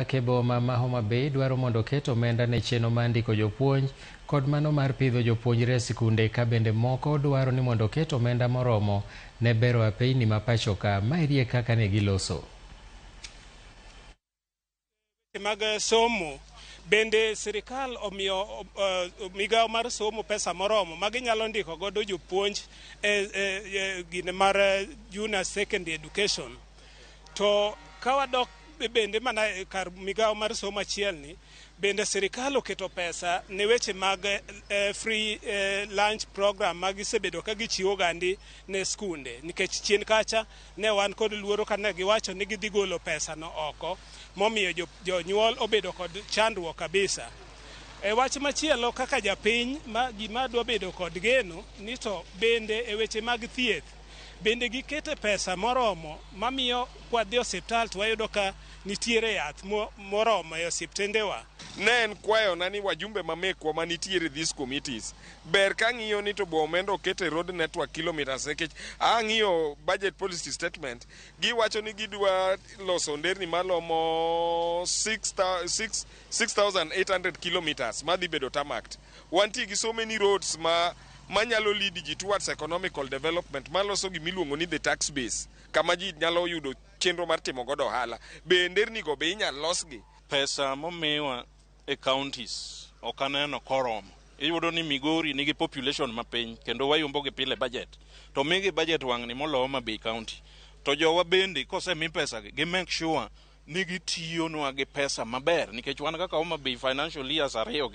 Dak e boma ma Homa Bay dwaro mondo oket omenda ne chenro mar ndiko jopuonj kod mano mar pidho jopuonjre e sikunde ka bende moko dwaro ni mondo oket omenda moromo ne bero apeyni ma pachoka. Maeri e kaka ne giloso. Mag somo bende sirikal omiyo migawo mar somo pesa moromo ma ginyalo ndiko godo jopuonj e gine mar junior secondary education. To ka wadok bende mana kar migawo mar somo achiel ni bende sirikal oketo pesa ne weche mag free lunch program ma gisebedo ka gichiwo gandi ne skunde, nikech chien kacha ne wan kod luoro kane giwacho ni gidhi golo pesa no oko, momiyo jonyuol obedo kod chandruok kabisa. E wach machielo, kaka japiny ma gima dwa bedo kod geno ni to bende e weche mag thieth bende gikete pesa moromo mamiyo kwadhi osiptal to wayudo ka nitiere yath moromo e osiptendewa. Ne en kwayona ni wajumbe ma mekwa manitiere these committees ber ka ng'iyo ni to bo omenda oket e road network kilometers, nikech ang'iyo budget policy statement, giwacho ni gidwa loso nderni malomo 6800 kilometers madhi bedo tarmacked. Wantie gi so many roads ma manyalo lead ji towards economical development, maloso gimiluongo ni the tax base, kama ji nyalo yudo chenro mar timo godo ohala. Be nderni go be inyal losgi? Pesa momiwa e counties ok aneno koromo. Iyudo ni Migori nigi population mapiny kendo wayombo gi pile budget, to migi budget wang'ni moloyo Homa Bay County. To jowa bende kosemi pesa gi, gi make sure ni gitiyonwa gi pesa maber, nikech wan kaka Homa Bay financial years ariyo gi.